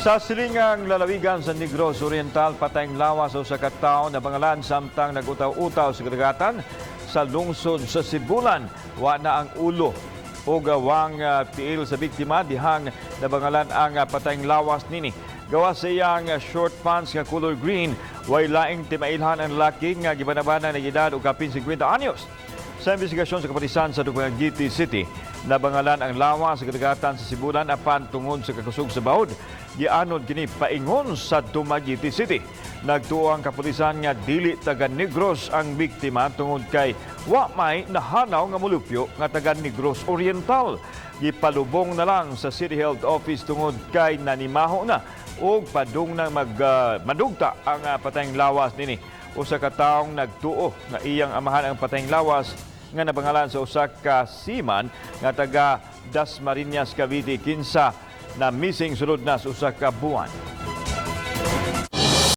Sa silingang lalawigan sa Negros Oriental, patayng lawas sa usa ka tawo nabangalan samtang nagutaw-utaw sa kadagatan sa lungsod sa Sibulan. Wa na ang ulo o gawang tiil sa biktima dihang nabangalan ang patayng lawas nini. Gawas sa iyang short pants nga color green, way laing timailhan ang lalaki nga gibanabanang nag-edad og kapin 50 anyos. Sa investigasyon sa kapulisan sa Dumaguete City, nabangalan ang lawas sa kadagatan sa Sibulan, apan tungod sa kakusog sa bahod, gianod kini paingon sa Dumaguete City. Nagtuo ang kapulisan nga dili taga Negros ang biktima tungod kay wa may nahanaw nga molupyo nga taga Negros Oriental. Gipalubong na lang sa City Health Office tungod kay nanimaho na ug padung nang madugta ang patayng lawas nini. Usa ka taong nagtuo nga iyang amahan ang patayng lawas nga nabangalan sa usa ka seaman nga taga Dasmariñas, Cavite, kinsa na missing sulod na sa usa ka buwan.